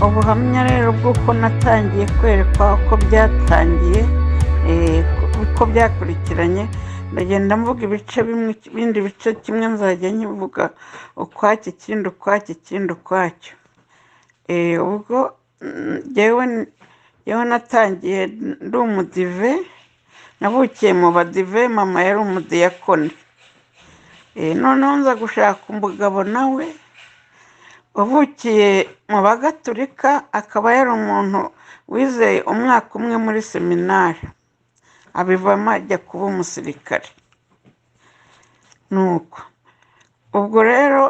Ubuhamya rero bw'uko natangiye kwerekwa, uko byatangiye, uko byakurikiranye, ndagenda mvuga ibice bimwe, ibindi bice kimwe nzajya nkivuga ukwacyo, ikindi ukwacyo, ikindi ukwacyo. Ubwo jyewe natangiye ndi umudive, navukiye mu badive, mama yari umudiyakoni. Noneho nza gushaka umugabo nawe wavukiye mu Bagatulika, akaba yari umuntu wizeye umwaka umwe muri seminari, abivamo ajya kuba umusirikare. Nuko ubwo rero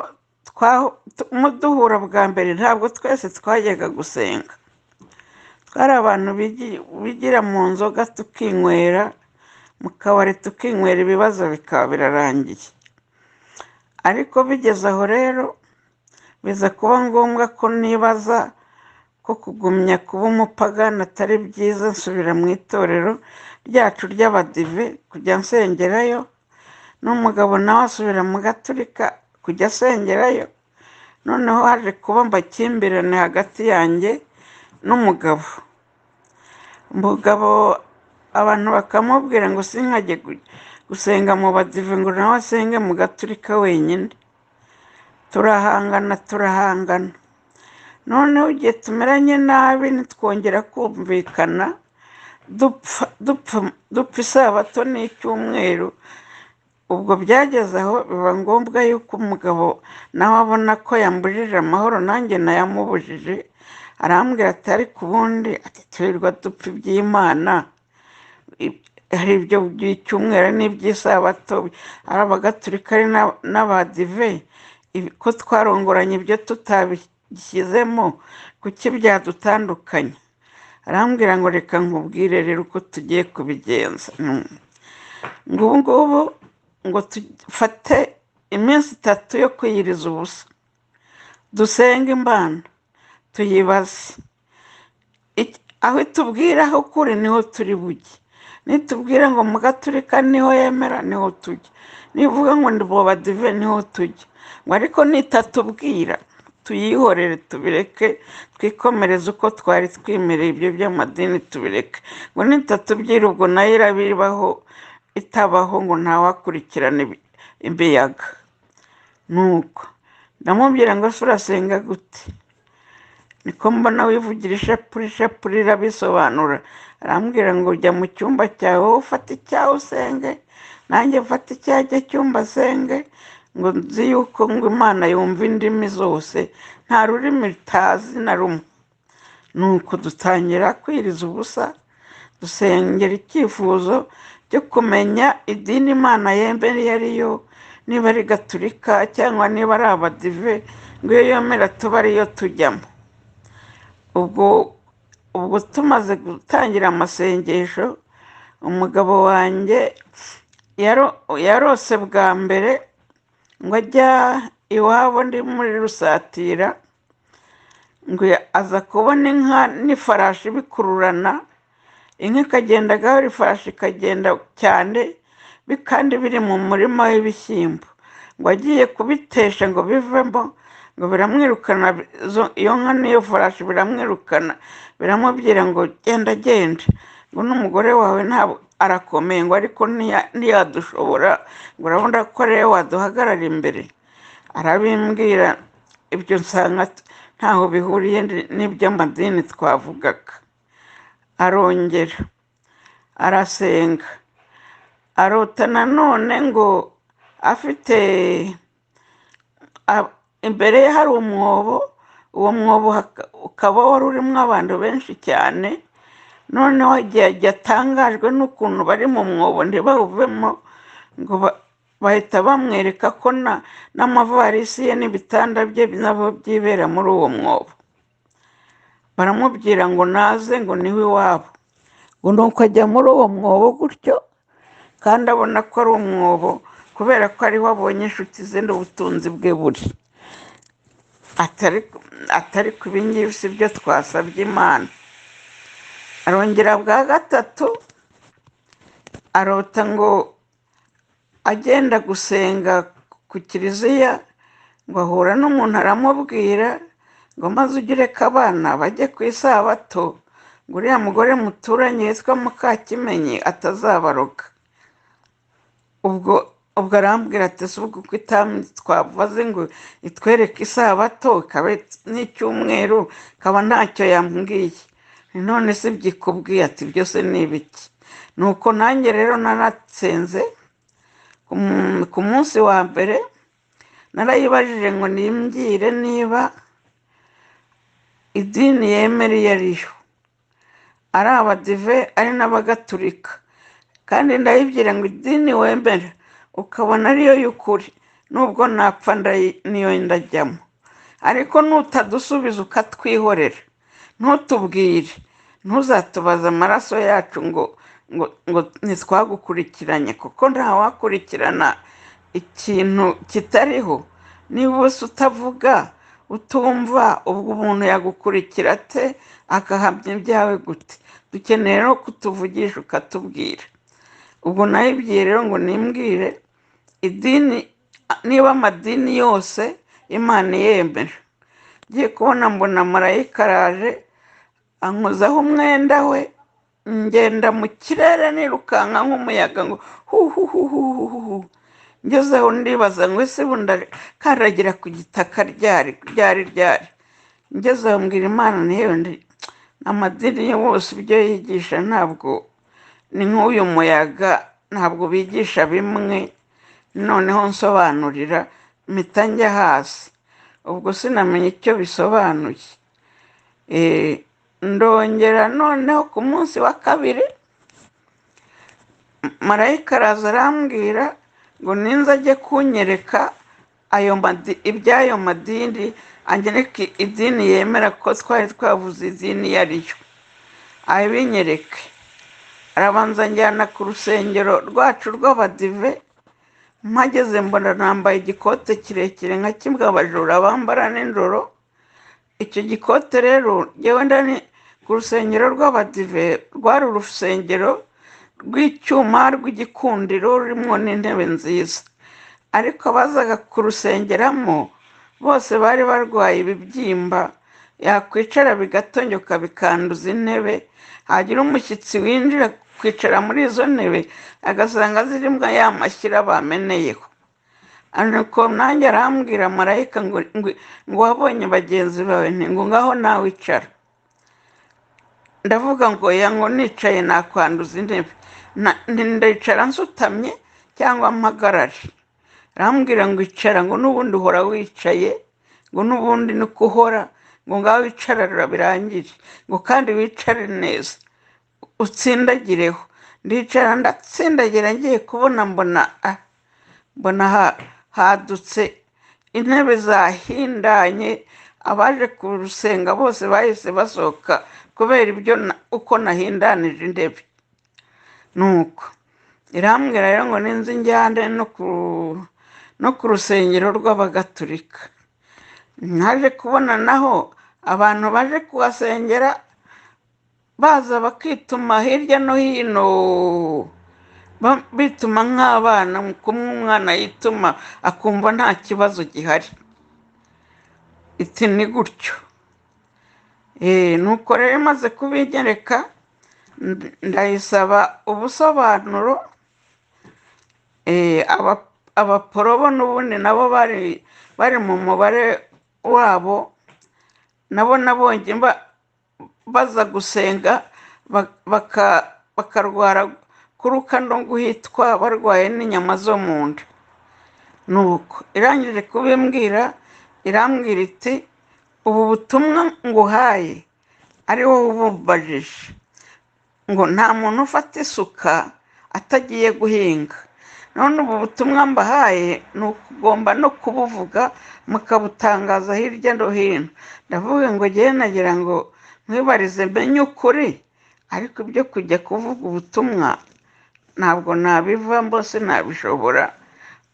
duhura bwa mbere, ntabwo twese twajyaga gusenga, twari abantu bigira mu nzoga, tukinywera mu kabari, tukinywera, ibibazo bikaba birarangiye. Ariko bigeze aho rero biza kuba ngombwa ko nibaza ko kugumya kuba umupagani atari byiza, nsubira mu itorero ryacu ry'Abadive kujya nsengerayo, n'umugabo nawe asubira mu Gaturika kujya asengerayo. Noneho haje kuba amakimbirane hagati yanjye n'umugabo. Umugabo abantu bakamubwira ngo sinkajye gusenga mu Badive, ngo nawe asenge mu Gaturika wenyine. Turahangana, turahangana. Noneho igihe tumeranye nabi ntitwongera kumvikana, dupfa isabato n'icyumweru. Ubwo byageze aho biba ngombwa yuko umugabo nawe abona ko yambujije amahoro, nanjye nayamubujije, arambwira ati: "Ariko ubundi," ati, "turirwa dupfa iby'Imana, hari ibyo by'icyumweru n'iby'isabato, ari Abagatulika ari n'Abadive, ko twarongoranye ibyo tutabishyizemo, kuki byadutandukanya?" Arambwira ngo: "Reka nkubwire rero uko tugiye kubigenza, ngo ubu ngubu ngo dufate iminsi 3 yo kwiyiriza ubusa, dusenge Imana, tuyibaze. Aho itubwira aho kuri niho turi bujye. Nitubwira ngo mu Gaturika niho yemera, niho tujya. Nivuga ngo ndi mu Badive, niho tujya. Ngo ariko nitatubwira tuyihorere, tubireke, twikomereze uko twari twimereye, ibyo by'amadini tubireke. Ngo nitatubwira, ubwo nayo irabibaho itabaho, ngo ntawakurikirana imiyaga." Nuko ndamubwira ngo: "Se urasenga gute, niko mbona wivugira ishapure?" Ishapure irabisobanura. Arambwira ngo: "Jya mu cyumba cyawe, wowe ufate icyawe usenge, nanjye mfate icyanjye cyumba asenge. Ngo nzi yuko ngo Imana yumva indimi zose, nta rurimi itazi na rumwe." Nuko dutangira kwiriza ubusa, dusengera icyifuzo cyo kumenya idini Imana yemera iyo ari yo, niba ari Gaturika cyangwa niba ari Abadive, ngo iyo yemera tuba ariyo tujyamo. Ubwo tumaze gutangira amasengesho, umugabo wanjye yarose bwa mbere ngo ajya iwabo ndi muri Rusatira, ngo aza kubona inka n'ifarashi bikururana, inka ikagenda gahoro, ifarashi ikagenda cyane, kandi biri mu murima w'ibishyimbo. Ngo agiye kubitesha ngo bivemo, ngo biramwirukana, iyo nka n'iyo farashi biramwirukana, biramubwira ngo: "Genda, genda," ngo, "n'umugore wawe ntabwo arakomeye," ngo, "ariko ntiyadushobora," ngo, "urabona ko rero waduhagarara imbere." Arabimbwira ibyo, nsanga ntaho bihuriye n'iby'amadini twavugaga. Arongera arasenga, arota nanone ngo afite imbere ye hari umwobo, uwo mwobo ukaba wari urimo abantu benshi cyane. Noneho igihe atangajwe n'ukuntu bari mu mwobo ntibawuvemo, ngo bahita bamwereka ko n'amavarisi ye n'ibitanda bye nabo byibera muri uwo mwobo. Baramubwira ngo naze, ngo niwe iwabo. Ngo nuko ajya muri uwo mwobo gutyo, kandi abona ko ari umwobo kubera ko ariho abonye inshuti ze n'ubutunzi bwe buri. Atari ku ibingibi si byo twasabye Imana. Arongera bwa gatatu arota ngo agenda gusenga ku kiliziya, ngo ahura n'umuntu aramubwira Ngo maze ujye ureka abana bajye ku isabato, ngo uriya mugore muturanye witwa Mukakimenyi atazabaroga. Ubwo arambwira ati: "Ese ubwo uko twavuze ngo itwereke isabato ikaba n'icyumweru, ikaba ntacyo yambwiye?" None se byikubwiye? Ati: "Byose ni ibiki?" Nuko nanjye rero naratsenze. Ku munsi wa mbere narayibajije ngo nimbwire niba idini yemera iyo ariyo, ari abadive ari n'abagaturika, kandi ndayibwira ngo idini wemera ukabona ariyo y'ukuri, nubwo napfa niyo ndajyamo, ariko nutadusubiza ukatwihorera ntutubwire, ntuzatubaze amaraso yacu ngo ntitwagukurikiranye, kuko ntawakurikirana ikintu kitariho. Niba wese utavuga utumva, ubwo umuntu yagukurikira ate, akahamya ibyawe gute? Dukeneye no kutuvugisha ukatubwira. Ubwo nayibwiye rero ngo nimbwire idini, niba amadini yose Imana iyemera. Ngiye kubona mbona marayika araje ankozaho umwenda we, ngenda mu kirere nirukanka nk'umuyaga ngo huhuhuhuhuhu. Ngezeho ndibaza ngo ese ubu ndakandagira ku gitaka ryari, ryari, ryari? Ngezeho mbwira Imana niyo ndi amadini yose ibyo yigisha ntabwo ni nk'uyu muyaga, ntabwo bigisha bimwe. Noneho nsobanurira, mpita njya hasi. Ubwo sinamenya icyo bisobanuye. Ndongera noneho ku munsi wa kabiri marayika araza arambwira ngo ninza ajye kunyereka ayo iby'ayo madini, anyereke idini yemera, ko twari twavuze idini iyo ariyo, abinyereke. Arabanza njyana ku rusengero rwacu rw'abadive. Mpageze mbona nambaye igikote kirekire nka kimwe abajura bambara nijoro. Icyo gikote rero njyewe ndani ku rusengero rw'abadive, rwari urusengero rw'icyuma rw'igikundiro rurimo n'intebe nziza, ariko abazaga kurusengeramo bose bari barwaye ibibyimba, yakwicara bigatonyoka bikanduza intebe, hagira umushyitsi winjira kwicara muri izo ntebe agasanga zirimo ya mashyira bameneyeho. Ariko nanjye arambwira marayika ngo wabonye bagenzi bawe, nti ngo ngaho nawe icara. Ndavuga ngo ya, ngo nicaye nakwanduza intebe. Ndicara nsutamye cyangwa mpagarare? Arambwira ngo icara, ngo n'ubundi uhora wicaye, ngo n'ubundi niko uhora, ngo ngaho wicararira birangire, ngo kandi wicare neza utsindagireho. Ndicara ndatsindagira, ngiye kubona mbona mbona hadutse intebe zahindanye. Abaje kurusenga bose bahise basohoka kubera ibyo uko nahindanije intebe. Nuko irambwira rero ngo ninzi njyane no ku rusengero rw'abagatulika. Naje kubona naho abantu baje kuhasengera baza bakituma hirya no hino, bituma nk'abana, kumwe umwana yituma akumva nta kibazo gihari. Iti ni gutyo. Nuko rero imaze kubinyereka ndayisaba ubusobanuro. Abaporobo n'ubundi nabo bari bari mu mubare wabo, nabo nabonye baza gusenga bakarwara kuruka no guhitwa, barwaye n'inyama zo mu nda. Nuko irangije kubimbwira irambwira iti: "Ubu butumwa nguhaye ari wowe ubumbajije, ngo nta muntu ufata isuka atagiye guhinga. None ubu butumwa mbahaye ni ukugomba no kubuvuga mukabutangaza hirya no hino." Ndavuga ngo ngewe nagira ngo nkwibarize menye ukuri, ariko ibyo kujya kuvuga ubutumwa ntabwo nabivamo, sinabishobora,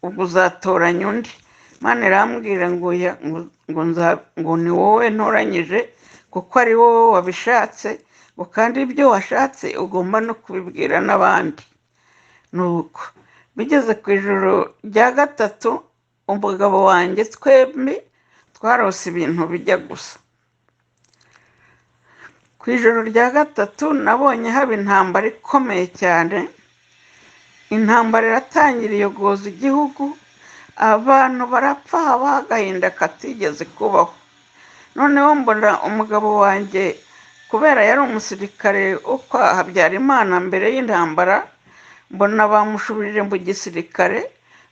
ubwo uzatoranya undi. Imana irambwira ngo oya, ngo ni wowe ntoranyije kuko ari wowe wabishatse, ngo kandi ibyo washatse ugomba no kubibwira n'abandi. Nuko bigeze ku ijoro rya gatatu, umugabo wanjye twembi twarose ibintu bijya gusa. Ku ijoro rya gatatu nabonye haba intambara ikomeye cyane. Intambara iratangira iyogoza igihugu, abantu barapfa, habaho agahinda katigeze kubaho. Noneho mbona umugabo wanjye, kubera yari umusirikare wo kwa Habyarimana mbere y'intambara, mbona bamushubije mu gisirikare.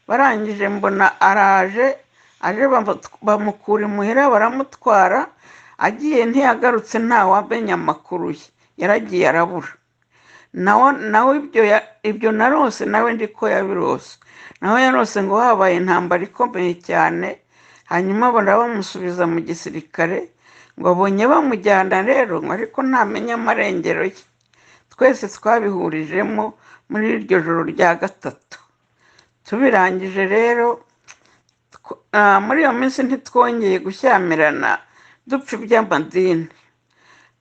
Barangije mbona araje, aje bamukura imuhira baramutwara, agiye ntiyagarutse, ntawamenya amakuru ye, yaragiye arabura. Nawe ibyo narose, nawe ndiko yabirose, nawe yarose ngo habaye intambara ikomeye cyane, hanyuma bamusubiza mu gisirikare, ngo abonye bamujyana rero, ngo ariko ntamenya amarengero ye. Twese twabihurijemo muri iryo joro rya gatatu. Tubirangije rero, muri iyo minsi ntitwongeye gushyamirana dupfa iby'amadini,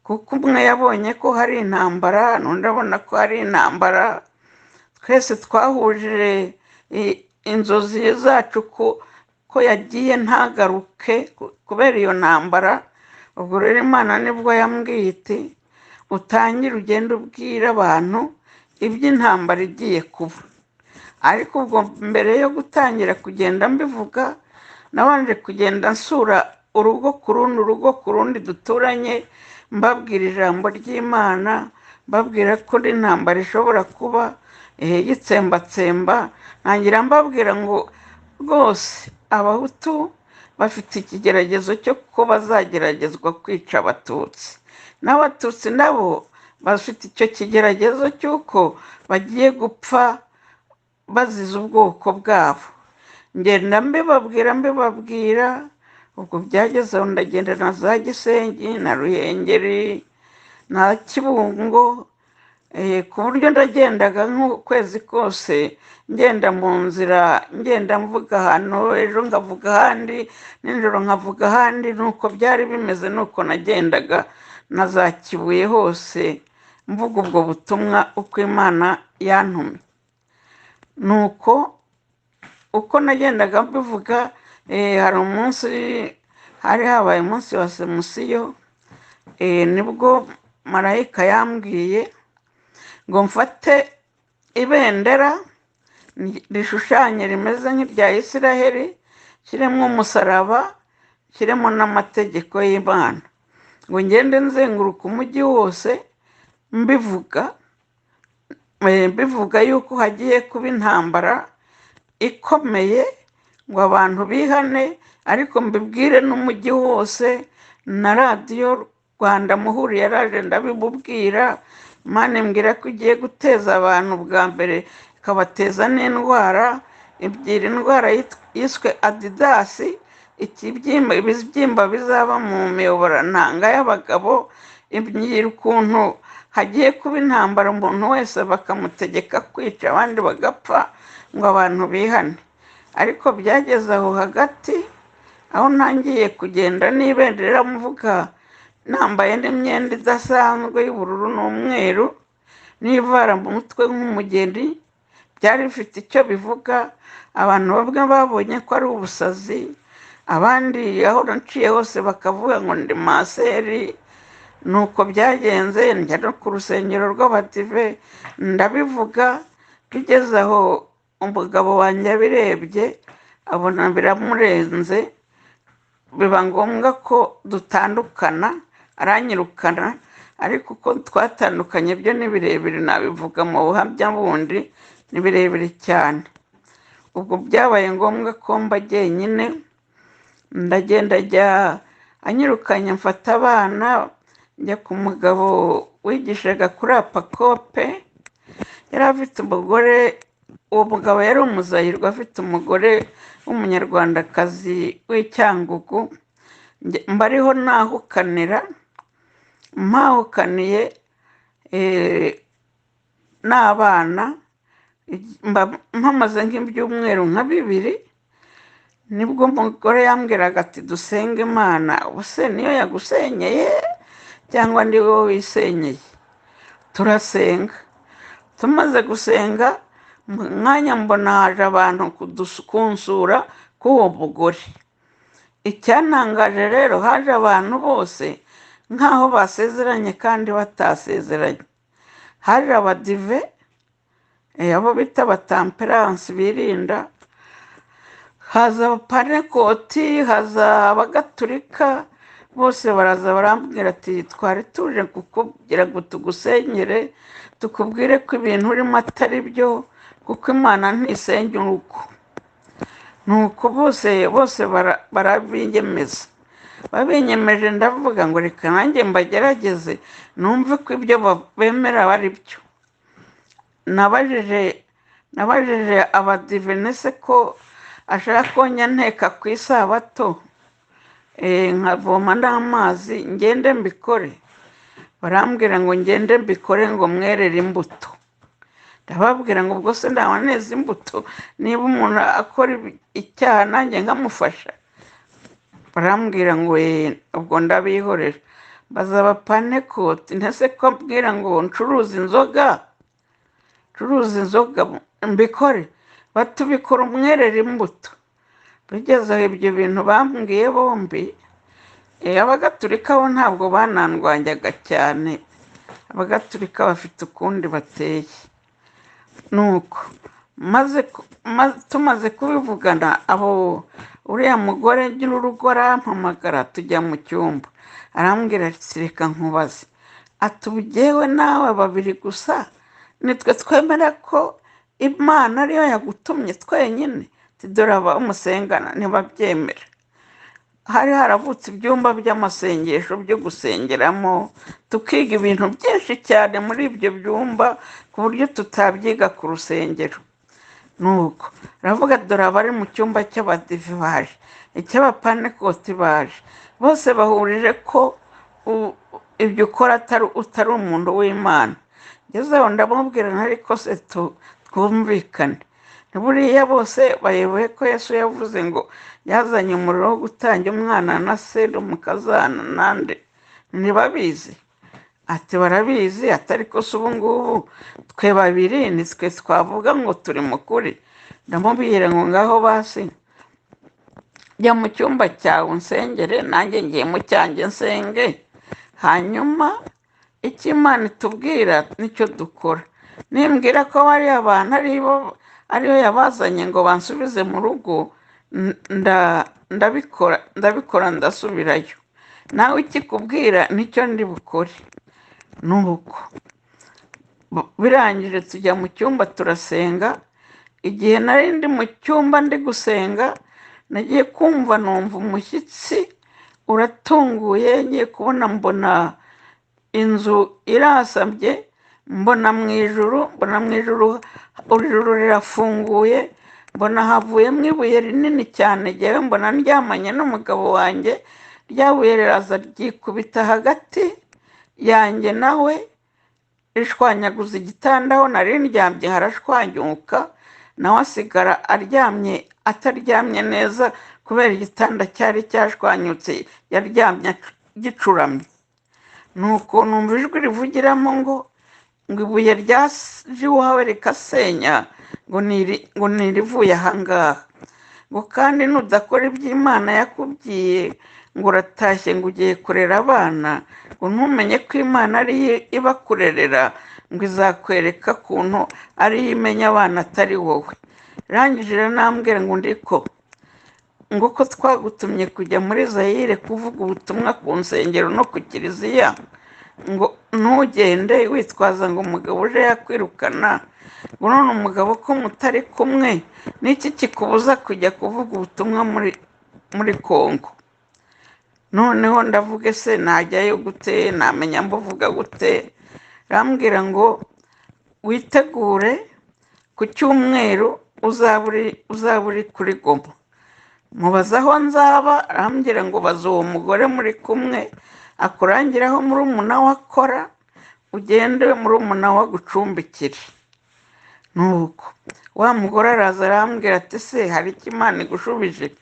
kuko umwe yabonye ko hari intambara, n'undi abona ko hari intambara. Twese twahuje inzozi zacu ko yagiye ntagaruke kubera iyo ntambara. Ubwo rero Imana nibwo yambwiye iti: "Utangire ugende ubwire abantu iby'intambara igiye kuba." Ariko ubwo mbere yo gutangira kugenda mbivuga, nabanje kugenda nsura urugo ku rundi, urugo ku rundi duturanye, mbabwira ijambo ry'Imana, mbabwira ko n'intambara ishobora kuba y'itsembatsemba. Ntangira mbabwira ngo rwose Abahutu bafite ikigeragezo cyo ko bazageragezwa kwica Abatutsi, n'Abatutsi nabo bafite icyo kigeragezo cy'uko bagiye gupfa bazize ubwoko bwabo. Ngenda mbibabwira mbibabwira. Ubwo byageze aho ndagenda na za Gisenyi na Ruhengeri na Kibungo, ku buryo ndagendaga nk'ukwezi kose ngenda mu nzira, ngenda mvuga ahantu, ejo nkavuga ahandi, nijoro nkavuga ahandi. Nuko byari bimeze, nuko nagendaga na za Kibuye hose mvuga ubwo butumwa uko Imana yantumye. Nuko uko nagendaga mbivuga, hari umunsi hari habaye umunsi wa Somusiyo, nibwo marayika yambwiye ngo mfate ibendera rishushanye rimeze nk'irya Isiraheli, nshyiremo umusaraba, nshyiremo n'amategeko y'Imana, ngo ngende nzenguruka umujyi wose mbivuga, mbivuga yuko hagiye kuba intambara ikomeye, ngo abantu bihane, ariko mbibwire n'umujyi wose. Na Radiyo Rwanda Muhuri yaraje ndabimubwira. Imana imbwira ko igiye guteza abantu bwa mbere, ikabateza n'indwara, ibyira indwara yiswe adidasi, ibibyimba bizaba mu miyoborantanga y'abagabo, imbwira ukuntu hagiye kuba intambara, umuntu wese bakamutegeka kwica abandi bagapfa, ngo abantu bihane. Ariko byageze aho hagati aho ntangiye kugenda n'ibendera mvuga, nambaye n'imyenda idasanzwe y'ubururu n'umweru n'ivara mu mutwe nk'umugeni, byari bifite icyo bivuga. Abantu bamwe babonye ko ari ubusazi, abandi aho naciye hose bakavuga ngo ndi maseri. Nuko byagenze, njya no ku rusengero rw'Abadive ndabivuga. Tugeze aho umugabo wanjye abirebye abona biramurenze, biba ngombwa ko dutandukana, aranyirukana. Ariko uko twatandukanye byo ni birebire, nabivuga mu buhamya bundi, ni birebire cyane. Ubwo byabaye ngombwa ko mba jyenyine, ndagenda ajya anyirukanye, mfata abana njya ku mugabo wigishaga kuri Apakope. Yari afite umugore, uwo mugabo yari umuzayirwa, afite umugore w'Umunyarwandakazi w'Icyangugu. Mbariho nahukanira, mpahukaniye n'abana, mpamaze nk'ibyumweru nka 2, nibwo umugore yambwiraga ati: "Dusenge Imana, ubuse niyo yagusenyeye cyangwa ndi wowe wisenyeye?" Turasenga. Tumaze gusenga, mu mwanya mbona haje abantu kunsura k'uwo mugore. Icyantangaje rero, haje abantu bose nk'aho basezeranye kandi batasezeranye. Hari abadive, abo bita abatamperansi birinda, haza abapanekoti, haza abagatulika, bose baraza barambwira ati twari tuje kukubwira ngo tugusengere, tukubwire ko ibintu urimo atari byo, kuko Imana ntisenya urugo. Nuko bose bose barabinyemeza, babinyemeje ndavuga ngo reka nanjye mbagerageze numve ko ibyo bemera ari byo. Nabajije abadivenese ko ashaka ko njya nteka ku isabato, nkavoma n'amazi ngende mbikore. Barambwira ngo ngende mbikore ngo mwerere imbuto. Ndababwira ngo ubwo se ndaba neza imbuto niba umuntu akora icyaha nanjye nkamufasha? Barambwira ngo ubwo ndabihorera. Mbaza abapanekoti, ntese ko mbwira ngo ncuruze inzoga, ncuruze inzoga mbikore? Batubikora umwerere imbuto. Bigeze aho ibyo bintu bambwiye bombi, abagatulika bo ntabwo banandwanyaga cyane, abagatulika bafite ukundi bateye. Nuko tumaze kubivugana, abo uriya mugore nyir'urugo arampamagara tujya mu cyumba, arambwira ati reka nkubaze, ati ubu jyewe nawe babiri gusa nitwe twemera ko Imana ariyo yagutumye twenyine? Ati dore abamusengana ntibabyemera. Hari haravutse ibyumba by'amasengesho byo gusengeramo, tukiga ibintu byinshi cyane muri ibyo byumba ku buryo tutabyiga ku rusengero. Nuko aravuga dore abari mu cyumba cy'abadive baje, icy'abapanekoti baje, bose bahurije ko ibyo ukora utari umuntu w'Imana. Ngeze aho ndamubwira nti ariko se twumvikane, buriya bose bayoboye ko Yesu yavuze ngo yazanye umuriro wo gutanga umwana na se n'umukazana nande, ntibabizi? Ati barabizi, ati ariko se ubu ngubu twe babiri nitwe twavuga ngo turi mu kuri? Ndamubwira ngo ngaho basi jya mu cyumba cyawe unsengere, nanjye ngiye mu cyanjye nsenge, hanyuma icyo Imana itubwira nicyo dukora. Nimbwira ko bariya bantu ariyo yabazanye ngo bansubize mu rugo, ndabikora ndasubirayo, nawe ikikubwira nicyo ndi bukore. Nuko birangije tujya mu cyumba turasenga. Igihe nari ndi mu cyumba ndi gusenga, nagiye kumva numva umushyitsi uratunguye, ngiye kubona mbona inzu irasabye, mbona mu ijuru, mbona mu ijuru ijuru rirafunguye, mbona havuyemo ibuye rinini cyane. Jyewe mbona ndyamanye n'umugabo wanjye, rya buye riraza ryikubita hagati yanjye nawe, rishwanyaguza igitanda aho nari ndyamye harashwanyuka, nawe asigara aryamye ataryamye neza kubera igitanda cyari cyashwanyutse, yaryamye gicuramye. Nuko numva ijwi rivugiramo ngo ibuye ryaje iwawe rikasenya, ngo ni irivuye ahangaha, ngo kandi nudakora ibyo Imana yakubwiye ngo uratashye ngo ugiye kurera abana, ngo ntumenye ko Imana ariyo ibakurerera, ngo izakwereka ukuntu ariyo imenya abana atari wowe. Irangije iranambwira ngo ndiko ngo ko twagutumye kujya muri Zayire kuvuga ubutumwa ku nsengero no ku kiliziya, ngo ntugende witwaza ngo umugabo uje yakwirukana, ngo none umugabo ko mutari kumwe n'iki kikubuza kujya kuvuga ubutumwa muri Kongo? Noneho ndavuga ese najyayo gute, namenya mbuvuga gute? Arambwira ngo witegure ku cyumweru uzaba uri kuri Goma. Mubaza aho nzaba, arambwira ngo baza uwo mugore muri kumwe akurangira aho murumuna we akora, ugende murumuna we agucumbikire. Nuko wa mugore araza arambwira ati se hari icyo Imana igushubije?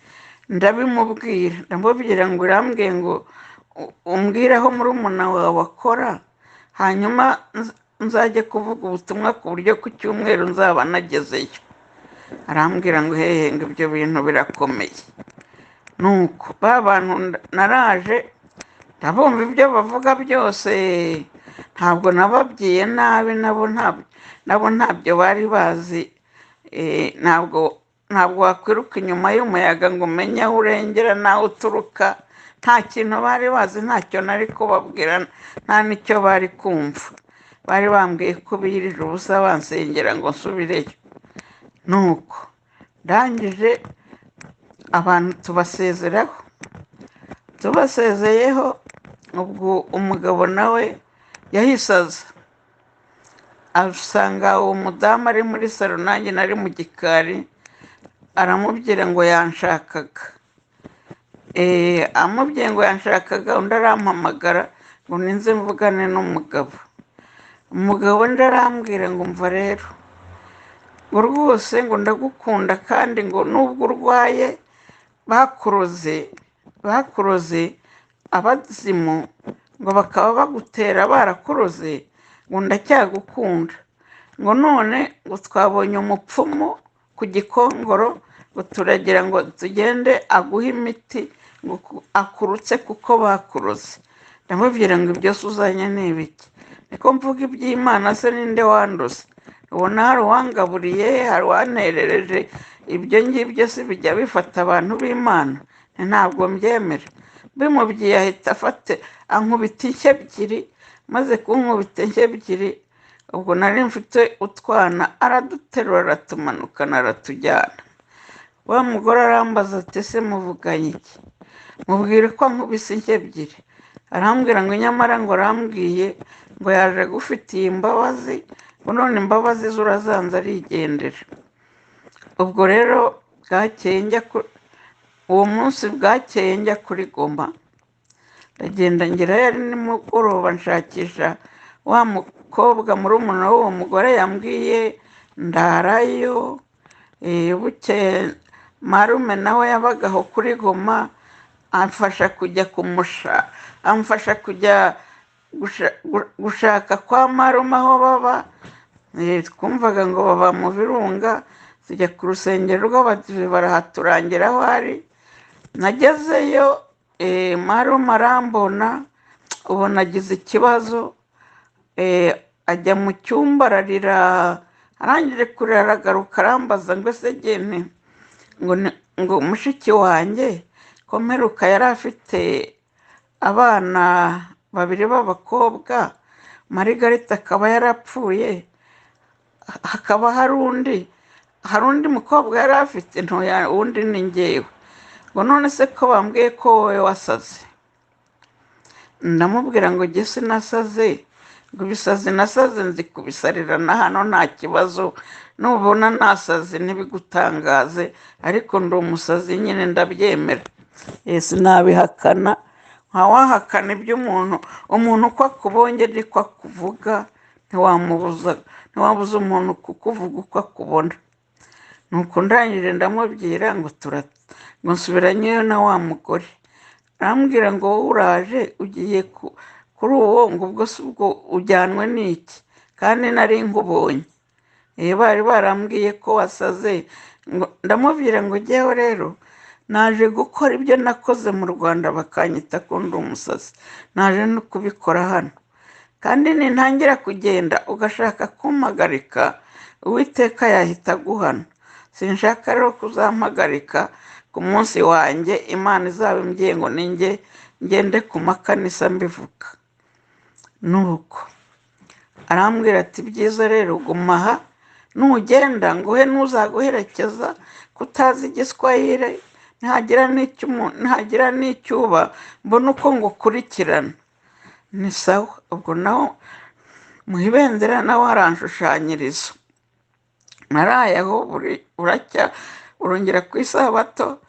Ndabimubwira, ndamubwira ngo irambwiye ngo umbwire aho murumuna wawe akora, hanyuma nzajye kuvuga ubutumwa ku buryo ku cyumweru nzaba nagezeyo. Arambwira ngo hehe, ngo ibyo bintu birakomeye. Nuko ba bantu naraje Ndabumva ibyo bavuga byose, ntabwo nababwiye nabi, nabo ntabyo bari bazi. Ntabwo wakwiruka inyuma y'umuyaga ngo umenye aho urengera n'aho uturuka. Nta kintu bari bazi, ntacyo nari kubabwira, nta n'icyo bari kumva. Bari bambwiye ko birije ubusa bansengera ngo nsubireyo. Nuko ndangije abantu tubasezeraho, tubasezeyeho, ubwo umugabo nawe yahise aza asanga uwo mudamu ari muri salo, nanjye nari mu gikari, aramubwira ngo yanshakaga. Amubwiye ngo yanshakaga, undi arampamagara ngo ninze mvugane n'umugabo. Umugabo undi arambwira ngo umva rero, ngo rwose ngo ndagukunda, kandi ngo nubwo urwaye bakuroze abazimu, ngo bakaba bagutera barakuroze, ngo ndacyagukunda, ngo none ngo twabonye umupfumu ku Gikongoro, ngo turagira ngo tugende aguhe imiti ngo akurutse kuko bakuroze. Ndamubwira ngo ibyo se uzanye ni ibiki? Niko mvuga iby'Imana se ninde wanduze? Ubona hari uwangaburiye, hari uwanterereje, ibyo ngibyo se bijya bifata abantu b'Imana? Ntabwo mbyemera. Bimubwiye ahita afata ankubita inshyi ebyiri, maze kunkubita inshyi ebyiri, ubwo nari mfite utwana, araduterura aratumanukana aratujyana. Wa mugore arambaza ati ese muvuganye iki? Mubwire ko ankubise inshyi ebyiri. Arambwira ngo nyamara ngo arambwiye ngo yaje agufitiye imbabazi, ngo none imbabazi ze urazanze arigendera. Ubwo rero bwakeye njya uwo munsi bwakeye njya kuri Goma, ndagenda ngerayo ari nimugoroba, nshakisha wa mukobwa murumuna w'uwo mugore yambwiye, ndarayo. Bukeye marume nawe yabaga aho kuri Goma, amfasha kujya kumusha, amfasha kujya gushaka kwa marume aho baba. Twumvaga ngo baba mu Birunga, tujya ku rusengero rw'Abadive barahaturangira aho ari. Nagezeyo, marume arambona, ubona agize ikibazo, ajya mu cyumba ararira, arangije kurira aragaruka arambaza ngo ese gene ngo mushiki wanjye ko mperuka yari afite abana babiri b'abakobwa, Marigarita akaba yarapfuye, hakaba hari undi mukobwa yari afite ntoya, undi ni njyewe, ngo none se ko bambwiye ko wowe wasaze? Ndamubwira ngo njye sinasaze, ngo ibisazi nasaze nzi kubisarira na hano nta kibazo, nubona nasaze ntibigutangaze, ariko ndi umusazi nyine ndabyemera. Sinabihakana, ntawahakana iby'umuntu, umuntu uko akubonye niko akuvuga, ntiwabuza umuntu kukuvuga uko akubona. Nuko ndangije ndamubwira ngo ngo nsubiranyeyo na wa mugore, arambwira ngo wowe uraje ugiye kuri uwo, ngo ubwo si ubwo ujyanwe n'iki? Kandi nari nkubonye. Bari barambwiye ko wasaze. Ngo ndamubwira ngo njyewe rero naje gukora ibyo nakoze mu Rwanda bakanyita ko ndi umusazi, naje no kubikora hano, kandi nintangira kugenda ugashaka kumpagarika, Uwiteka yahita aguhana. Sinshaka rero kuzampagarika ku munsi wanjye, Imana izaba imbwiye ngo ninjye ngende ku makanisa mbivuga. Nuko arambwira ati byiza rero guma aha, nugenda nguhe n'uzaguherekeza, kutazi igiswahili, ntihagira n'icyo uba, mbona uko ngukurikirana. Ni sawa. Ubwo naho mu ibendera nawe aranshushanyiriza. Naraye aho buracya, urongera ku isabato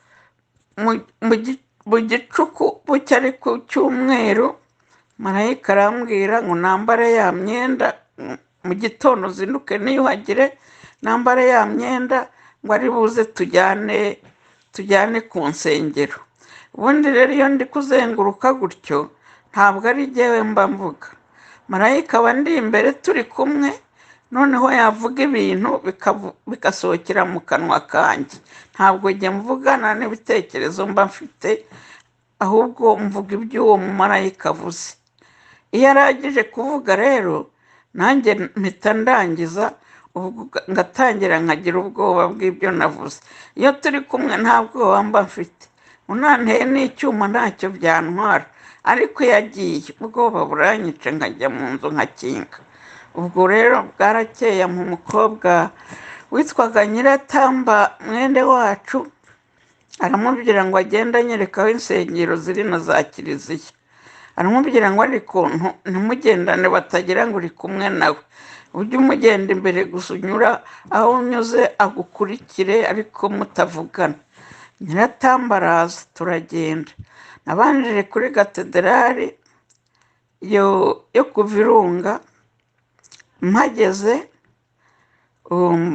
mu gicuku bucya ari ku cyumweru, marayika arambwira ngo nambare ya myenda mu gitondo uzinduke niyuhagire, nambare ya myenda ngo ari buze tujyane ku nsengero. Ubundi rero iyo ndi kuzenguruka gutyo ntabwo ari jyewe mba mvuga, marayika aba ndi imbere turi kumwe, noneho yavuga ibintu bigasohokera mu kanwa kanjye. Ntabwo njye mvugana n'ibitekerezo mba mfite, ahubwo mvuga iby'uwo mumarayika avuze. Iyo arangije kuvuga rero nanjye mpita ndangiza, ubwo ngatangira nkagira ubwoba bw'ibyo navuze. Iyo turi kumwe nta bwoba mba mfite, unanteye n'icyuma ntacyo byantwara, ariko iyo agiye ubwoba buranyica nkajya mu nzu nkakinga. Ubwo rero bwarakeye ampa umukobwa witwaga Nyiratamba mwene wacu, aramubwira ngo agende anyereka aho insengero ziri na za kiliziya. Aramubwira ngo ariko ntimugendane batagira ngo uri kumwe nawe, ujye umugenda imbere gusa unyura aho unyuze agukurikire ariko mutavugana. Nyiratamba araza turagenda. Nabanjije kuri katederali yo ku Virunga, mpageze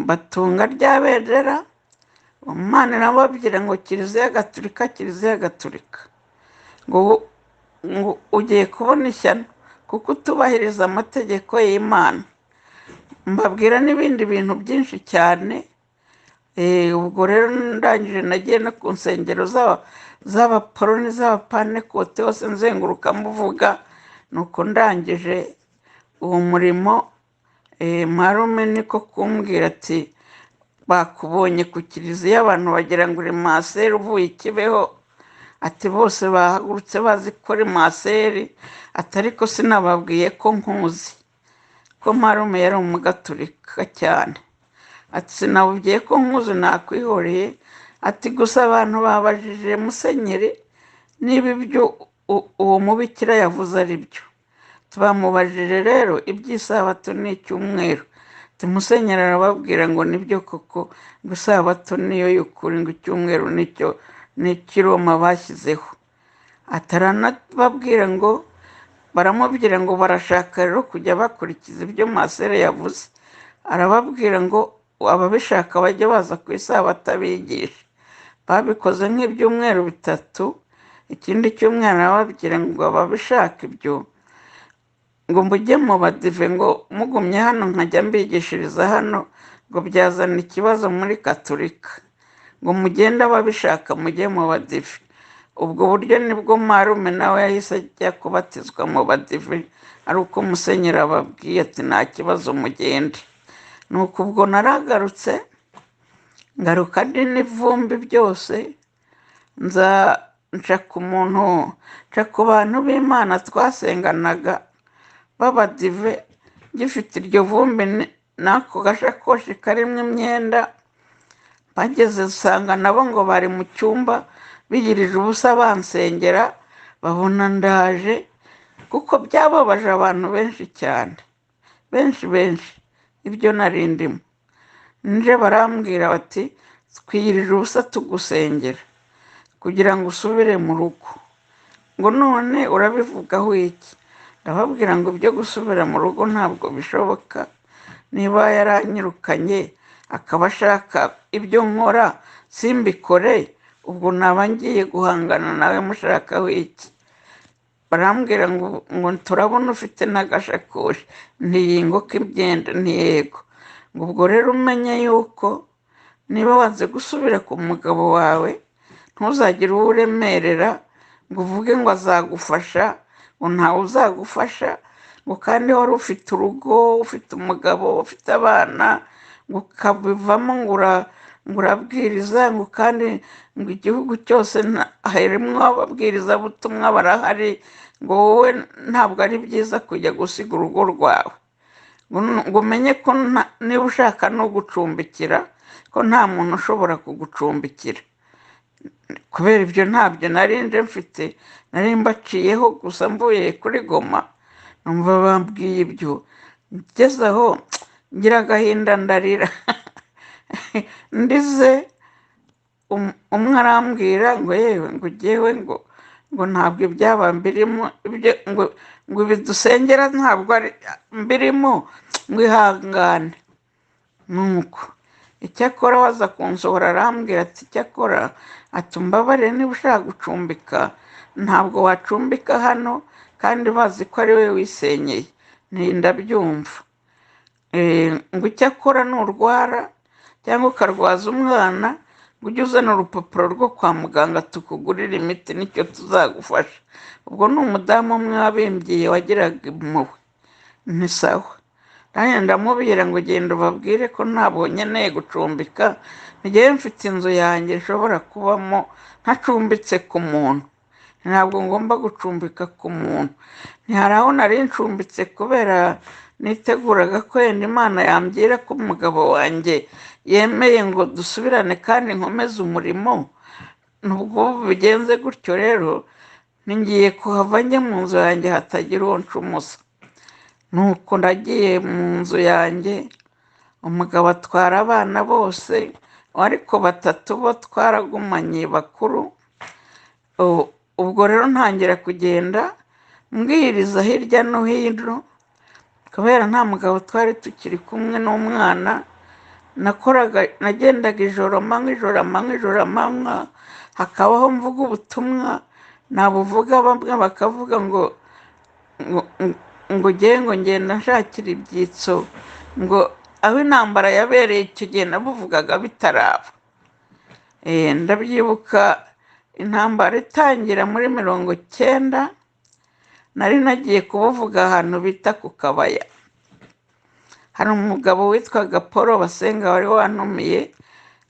batunga rya bendera, Imana irababwira ngo Kiliziya Gatulika, Kiliziya Gatulika, ngo ugiye kubona ishyano kuko utubahiriza amategeko y'Imana. Mbabwira n'ibindi bintu byinshi cyane. Ubwo rero ndangije nagiye no ku nsengero z'abaporoni z'abapantekote hose nzenguruka muvuga. Nuko ndangije uwo murimo, marume niko kumbwira ati bakubonye ku kiliziya abantu bagira ngo uri maseri uvuye i Kibeho, ati bose bahagurutse bazi ko uri maseri, ati ariko sinababwiye ko nkuzi, ko marume yari umugaturika cyane, ati sinababwiye ko nkuzi nakwihoreye, ati gusa abantu babajije musenyeri niba ibyo uwo mubikira yavuze ari byo. Bamubajije rero iby'isabato n'icyumweru, ati musenyeri arababwira ngo nibyo koko, ngo isabato niyo y'ukuri, ngo icyumweru nicyo n'ikiroma bashyizeho. Ati aranababwira ngo baramubwira ngo barashaka rero kujya bakurikiza ibyo masere yavuze, arababwira ngo ababishaka bajye baza ku isabato abigisha. Babikoze nk'ibyumweru bitatu, ikindi cyumweru arababwira ngo ababishaka ibyo ngo mujye mu badive, ngo mugumye hano nkajya mbigishiriza hano, ngo byazana ikibazo muri Katolika, ngo mugende ababishaka mujye mu badive. Ubwo buryo nibwo marume nawe yahise ajya kubatizwa mu badive, ari uko musenyeri ababwiye ati nta kibazo mugende. Nuko ubwo naragarutse, ngaruka ndi n'ivumbi byose, nza nca ku muntu, nca ku bantu b'Imana twasenganaga b'abadive, ngifite iryo vumbi n'ako gashakoshi karimo imyenda. Bageze usanga nabo ngo bari mu cyumba biyirije ubusa bansengera, babona ndaje, kuko byababaje abantu benshi cyane, benshi benshi, ibyo nari ndimo. Nje barambwira bati twiyirije ubusa tugusengera kugira ngo usubire mu rugo, ngo none urabivugaho iki? Ndababwira ngo ibyo gusubira mu rugo ntabwo bishoboka, niba yaranyirukanye akaba ashaka ibyo nkora simbikore, ubwo naba ngiye guhangana nawe mushakaho iki? Barambwira ngo turabona ufite n'agashakoshi, ntiyingoka imyenda, ntiyego. Ngo ubwo rero umenye yuko niba wanze gusubira ku mugabo wawe ntuzagire uwo uremerera ngo uvuge ngo azagufasha, ngo ntawe uzagufasha, ngo kandi wari ufite urugo, ufite umugabo, ufite abana, ngo ukabivamo ngo urabwiriza, ngo kandi ngo igihugu cyose harimo ababwirizabutumwa barahari, ngo wowe ntabwo ari byiza kujya gusiga urugo rwawe, ngo umenye ko niba ushaka no gucumbikira ko nta muntu ushobora kugucumbikira. Kubera ibyo ntabyo nari nje mfite, nari mbaciyeho gusa mvuye kuri Goma, numva bambwiye ibyo, ngeze aho ngira agahinda ndarira. Ndize umwe arambwira ngo yewe ngo ujyewe ngo ntabwo ibyaba mbirimo, ibyo ngo ibi dusengera ntabwo ari mbirimo, ngo ihangane. Nuko icyakora waza kunsohora arambwira ati icyakora ati umbabarire niba ushaka gucumbika ntabwo wacumbika hano kandi bazi ko ari we wisenyeye, ndabyumva. Ngo icyakora nurwara cyangwa ukarwaza umwana Ngo ujye uzana urupapuro rwo kwa muganga tukugurire imiti, nicyo tuzagufasha. Ubwo ni umudamu umwe wabimbwiye wagiraga impuhwe. Nti sawa. Nanjye ndamubwira ngo genda ubabwire ko ntabwo nkeneye gucumbika, ngewe mfite inzu yanjye nshobora kubamo ntacumbitse ku muntu, ntabwo ngomba gucumbika ku muntu. Ntihari aho nari ncumbitse kubera niteguraga ko yenda Imana yambwira ko umugabo wanjye yemeye ngo dusubirane kandi nkomeze umurimo. Nubwo bigenze gutyo rero, ngiye kuhava njye mu nzu yanjye hatagira uwo ncumuza. Nuko ndagiye mu nzu yanjye, umugabo atwara abana bose, ariko batatu bo twaragumanye bakuru. Ubwo rero ntangira kugenda mbwiriza hirya no hino, kubera nta mugabo twari tukiri kumwe n'umwana. Nakoraga, nagendaga ijoro amanywa, ijoro amanywa, ijoro amanywa, hakabaho mvuga ubutumwa, nabuvuga bamwe bakavuga ngo ngo ngo ngewe ngo ngenda nshakira ibyitso, ngo aho intambara yabereye icyo gihe nabuvugaga bitaraba. Ndabyibuka intambara itangira muri 90, nari nagiye kubuvuga ahantu bita ku Kabaya. Hari umugabo witwaga Paul Basenga wari wantumiye,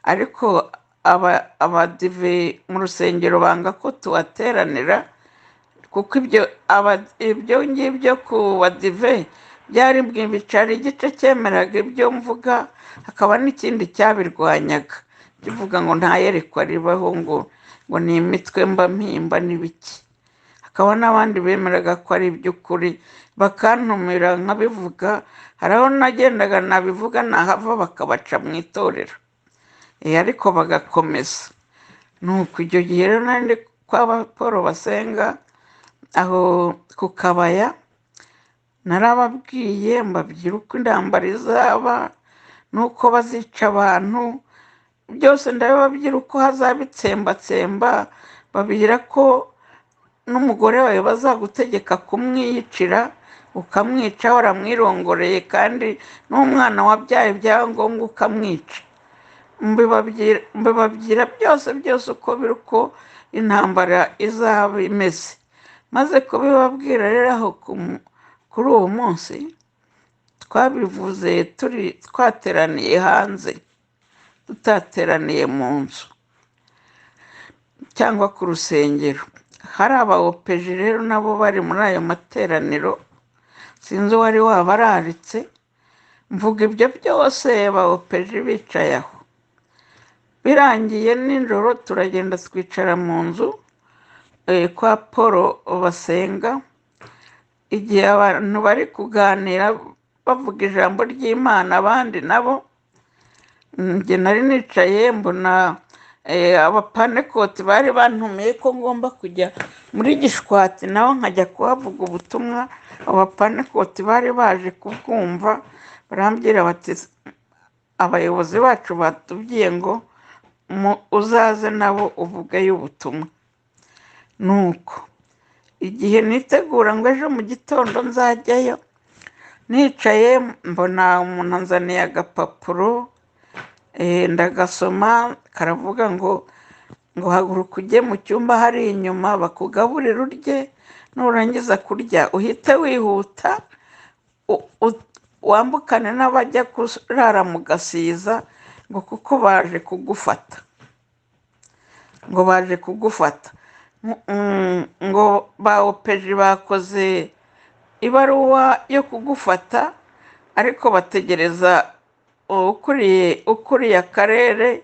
ariko abadive mu rusengero banga ko tuhateranira, kuko ibyo ngibyo ku badive byari bwibicari, igice cyemeraga ibyo mvuga, hakaba n'ikindi cyabirwanyaga kivuga ngo nta yerekwa ribaho, ngo ni imitwe mba mpimba n'ibiki. Hakaba n'abandi bemeraga ko ari iby'ukuri, bakantumira nkabivuga. Hari aho nagendaga nabivuga nahava bakabaca mu itorero, ariko bagakomeza. Nuko icyo gihe rero nari ndi kwa Paul Basenga aho ku Kabaya, narababwiye mbabwira uko intambara izaba n'uko bazica abantu byose, ndabibabwira uko hazaba itsembatsemba, babwira ko n'umugore wawe bazagutegeka kumwiyicira, ukamwica waramwirongoreye, kandi n'umwana wabyaye byaba ngombwa ukamwica. Mbibabwira byose byose uko biri, uko intambara izaba imeze. Maze kubibabwira rero aho kuri uwo munsi twabivuze turi twateraniye hanze, tutateraniye mu nzu cyangwa ku rusengero. Hari abawopeje rero nabo bari muri ayo materaniro, sinzi uwari wabararitse. Mvuga ibyo byose abawopeje bicaye aho. Birangiye nijoro turagenda twicara mu nzu kwa Paul Basenga. Igihe abantu bari kuganira bavuga ijambo ry'Imana, abandi nabo, njye nari nicaye mbona abapanekoti bari bantumiye ko ngomba kujya muri Gishwati, nabo nkajya kuhavuga ubutumwa. Abapanekoti bari baje kubwumva, barambwira bati abayobozi bacu batubwiye ngo uzaze nabo uvugeyo ubutumwa. Nuko igihe nitegura ngo ejo mu gitondo nzajyayo, nicaye mbona umuntu anzaniye agapapuro, ndagasoma, karavuga ngo haguruka ujye mu cyumba hari inyuma bakugaburire urye, nurangiza kurya uhite wihuta wambukane n'abajya kurara mu Gasiza, ngo kuko baje kugufata, ngo baje kugufata, ngo ba opeji bakoze ibaruwa yo kugufata, ariko bategereza ukuriye akarere,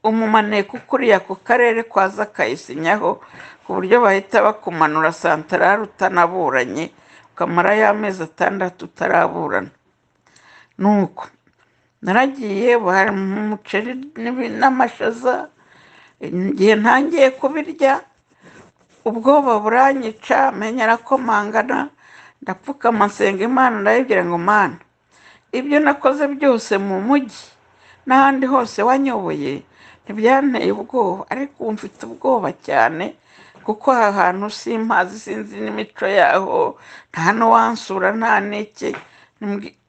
umumaneko ukuriye ako karere kwaza akayisinyaho, ku buryo bahita bakumanura santarari utanaburanye, ukamarayo amezi 6 utaraburana. Nuko naragiye, bari umuceri n'amashaza. Igihe ntangiye kubirya ubwoba buranyica, menya arakomangana, ndapfukama nsenga Imana, ndayibwira ngo Mana, ibyo nakoze byose mu mujyi n'ahandi hose wanyoboye ntibyanteye ubwoba, ariko ubu mfite ubwoba cyane, kuko aha hantu simpazi, sinzi n'imico yaho, nta n'uwansura, nta n'iki,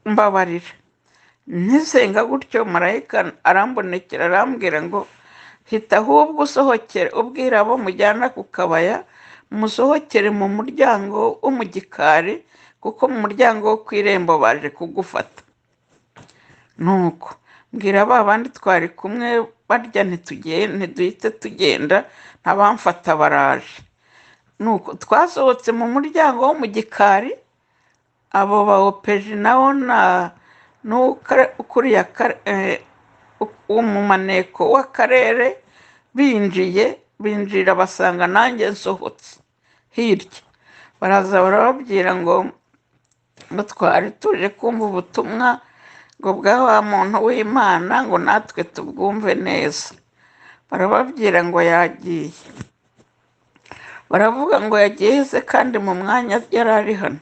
mbabarira. Ntisenga gutyo, marayika arambonekera arambwira ngo Hita ahubwo usohokere, ubwira abo mujyana ku Kabaya, musohokere mu muryango wo mu gikari, kuko mu muryango wo ku irembo baje kugufata. Nuko mbwira ba bandi twari kumwe barya, ntiduhite tugenda, ntabamfata baraje. Nuko twasohotse mu muryango wo mu gikari, abo ba opeji nawo na n'ukuriye umumaneko w'akarere binjiye, binjira basanga nanjye nsohotse hirya, baraza barababwira ngo twari tuje kumva ubutumwa ngo bwa wa muntu w'Imana, ngo natwe tubwumve neza. Barababwira ngo yagiye, baravuga ngo yagiye se kandi mu mwanya yari ari hano.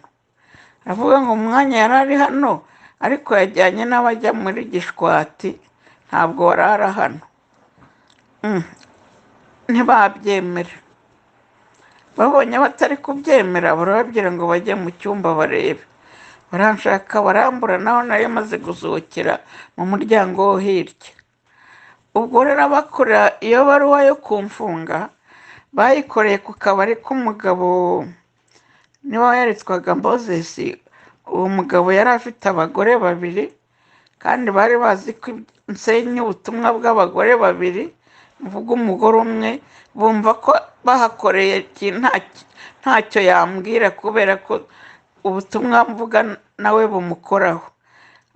Aravuga ngo mu mwanya yari ari hano, ariko yajyanye n'abajya muri Gishwati, ntabwo barara hano. Ntibabyemera. Babonye batari kubyemera, barababwira ngo bajye mu cyumba barebe. Baranshaka barambura, naho nari maze gusohokera mu muryango wo hirya. Ubwo rero abakora iyo baruwa yo kumfunga bayikoreye ku kabari k'umugabo, niba yaritwaga Moses. Uwo mugabo yari afite abagore babiri, kandi bari bazi ko nsenya ubutumwa bw'abagore babiri, mvuga umugore umwe, bumva ko bahakoreye ntacyo yambwira, kubera ko ubutumwa mvuga nawe bumukoraho.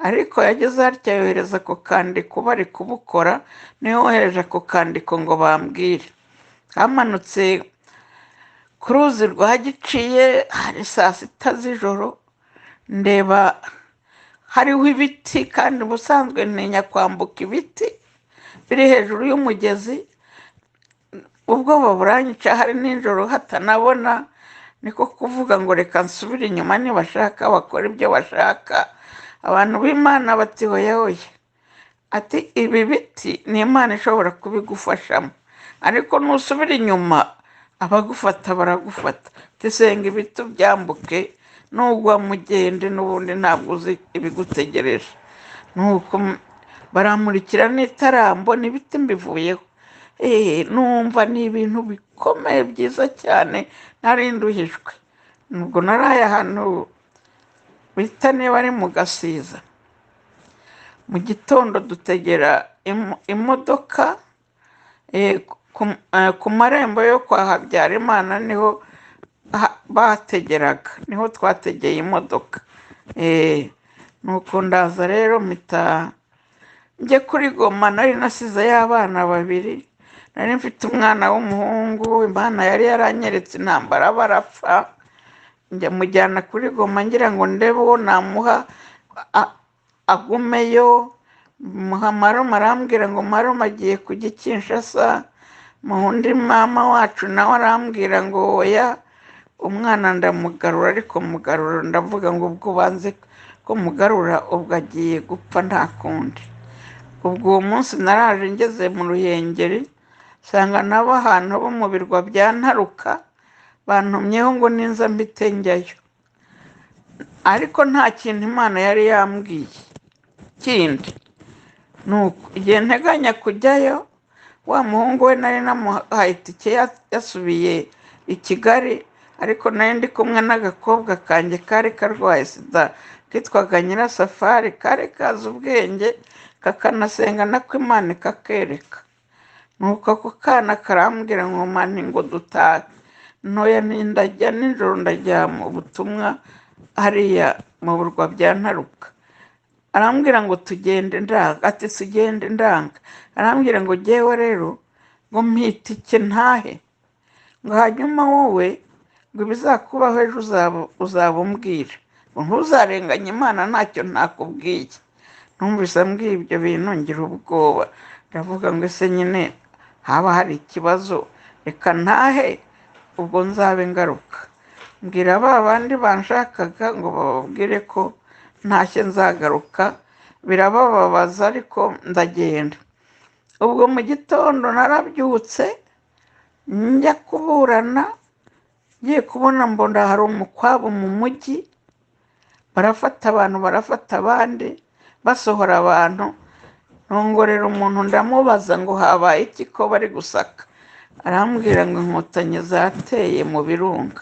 Ariko yageze atya yohereza ako kandiko, bari kubukora, niwe wohereje ako kandiko ngo bambwire. Kamanutse ku ruzi rwa Giciye, hari saa sita z'ijoro, ndeba hariho ibiti, kandi ubusanzwe ntinya kwambuka ibiti biri hejuru y'umugezi, ubwoba buranyica, hari nijoro hatanabona. Niko kuvuga ngo reka nsubire inyuma, nibashaka bakora ibyo bashaka. Abantu b'Imana bati hoya hoya, ati ibi biti ni Imana ishobora kubigufashamo, ariko nusubira inyuma abagufata baragufata. Tisenga ibiti ubyambuke, nugwa mugende n'ubundi ntabwo uzi ibigutegereje. Nuko baramurikira n'itara, mbona ibiti mbivuyeho. Numva ni ibintu bikomeye byiza cyane, nari nduhijwe. Ubwo naraye ahantu bita niba ari mu Gasiza. Mu gitondo dutegera imodoka ku marembo yo kwa Habyarimana, niho bategeraga, niho twategeye imodoka. Nuko ndaza rero mpita njye kuri Goma. Nari nasizeyo abana babiri, nari mfite umwana w'umuhungu, Imana yari yaranyeretse intambara barapfa, njya mujyana kuri Goma ngira ngo ndebe uwo namuha agumeyo. Muha marume, arambwira ngo marume agiye kujya i Kinshasa. Mu undi mama wacu nawe arambwira ngo oya, umwana ndamugarura, ariko mugarura ndavuga ngo ubwo banze ko mugarura, ubwo agiye gupfa nta kundi. Ubwo uwo munsi naraje ngeze mu Ruhengeri, nsanga nabo ahantu bo mu birwa bya Ntaruka bantumyeho ngo ninza mpite njyayo, ariko nta kintu Imana yari yambwiye kindi. Nuko igihe nteganya kujyayo, wa muhungu we nari namuhaye itike yasubiye i Kigali, ariko nari ndi kumwe n'agakobwa kanjye kari karwaye sida kitwaga Nyirasafari, kari kazi ubwenge kakanasenga nako Imana ikakereka. Nuko ako kana karambwira ngo mani ngo dutahe. Ntoya ndajya nijoro, ndajya mu butumwa hariya mu birwa bya Ntaruka. Arambwira ngo tugende, ndanga, ati tugende, ndanga. Arambwira ngo jyewe rero ngo mpitike ntahe, ngo hanyuma wowe ngo ibizakubaho ejo uzaba umbwira, ngo ntuzarenganye Imana ntacyo ntakubwiye. Numvise ambwiye ibyo bintu ngira ubwoba, ndavuga ngo ese nyine haba hari ikibazo, reka ntahe ubwo nzabe ngaruka. Mbwira ba bandi banshakaga ngo bababwire ko ntashye nzagaruka, birabababaza ariko ndagenda. Ubwo mu gitondo narabyutse njya kuburana, ngiye kubona mbona hari umukwabu mu mujyi, barafata abantu, barafata abandi, basohora abantu. Ntongorera umuntu ndamubaza ngo habaye iki ko bari gusaka, arambwira ngo Inkotanyi zateye mu birunga,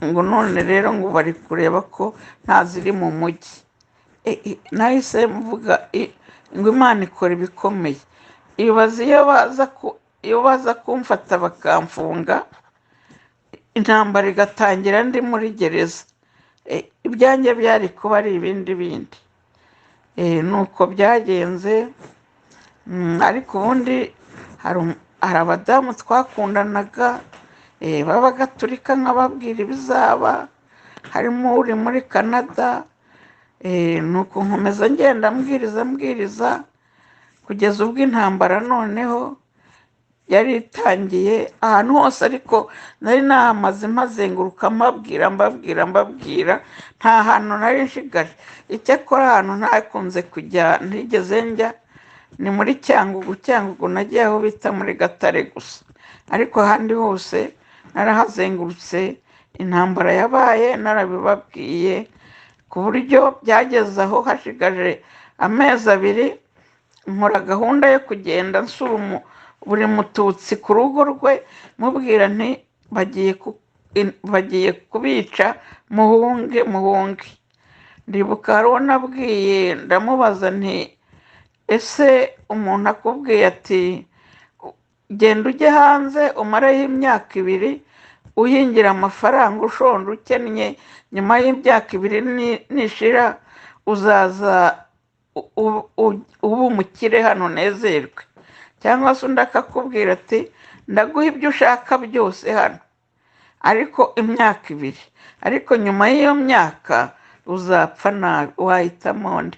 ngo none rero ngo bari kureba ko nta ziri mu mujyi. Nahise mvuga ngo Imana ikora ibikomeye. Ibaze iyo baza kumfata bakamfunga, intambara igatangira ndi muri gereza, ibyanjye byari kuba ari ibindi bindi. Nuko byagenze. Ariko ubundi hari abadamu twakundanaga, b'Abagatulika, nkababwira ibizaba, harimo uri muri Canada. Nuko nkomeza ngenda mbwiriza mbwiriza kugeza ubwo intambara noneho yari itangiye ahantu hose, ariko nari nahamaze mpazenguruka mbabwira mbabwira mbabwira, nta hantu nari nshigaje. Icyakora ahantu ntakunze kujya, ntigeze njya, ni muri Cyangugu. Cyangugu nagiye aho bita muri Gatare gusa, ariko ahandi hose narahazengurutse. Intambara yabaye narabibabwiye, ku buryo byageze aho hashigaje amezi 2 nkora gahunda yo kugenda nsura buri Mututsi ku rugo rwe, mubwira nti bagiye kubica, muhunge muhunge. Ndibuka hari uwo nabwiye, ndamubaza nti ese umuntu akubwiye ati genda ujye hanze umareyo imyaka 2 uhingira amafaranga, ushonje ukennye, nyuma y'imyaka 2 nishira uzaza ube umukire hano unezerwe, cyangwa se undi akakubwira ati ndaguha ibyo ushaka byose hano ariko imyaka 2, ariko nyuma y'iyo myaka uzapfa nabi, wahitamo nde?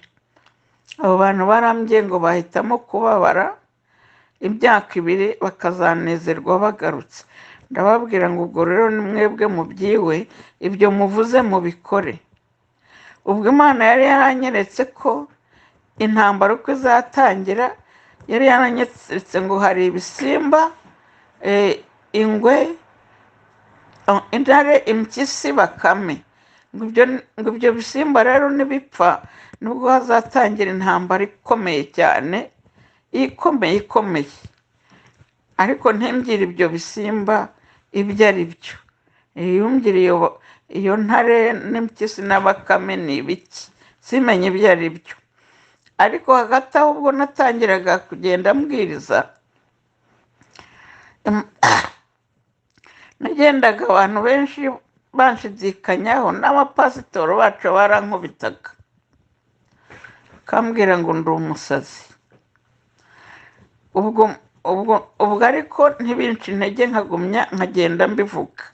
Abo bantu barambwiye ngo bahitamo kubabara imyaka 2 bakazanezerwa bagarutse. Ndababwira ngo ubwo rero ni mwebwe mubyiwe, ibyo muvuze mubikore. Ubwo Imana yari yaranyeretse ko intambara uko izatangira, yari yaranyeretse ngo hari ibisimba, ingwe, intare, impyisi, bakame, ngo ibyo bisimba rero nibipfa nibwo hazatangira intambara ikomeye cyane, ikomeye ikomeye. Ariko ntimbwire ibyo bisimba ibyo ari byo, yumbwire iyo ntare n'impyisi na bakame ni ibiki, simenye ibyo ari byo. Ariko hagati aho ubwo natangiraga kugenda mbwiriza, nagendaga abantu benshi banshidikanyaho, n'abapasitoro bacu barankubitaga bakambwira ngo ndi umusazi. Ubwo ariko ntibince intege, nkagumya nkagenda mbivuga.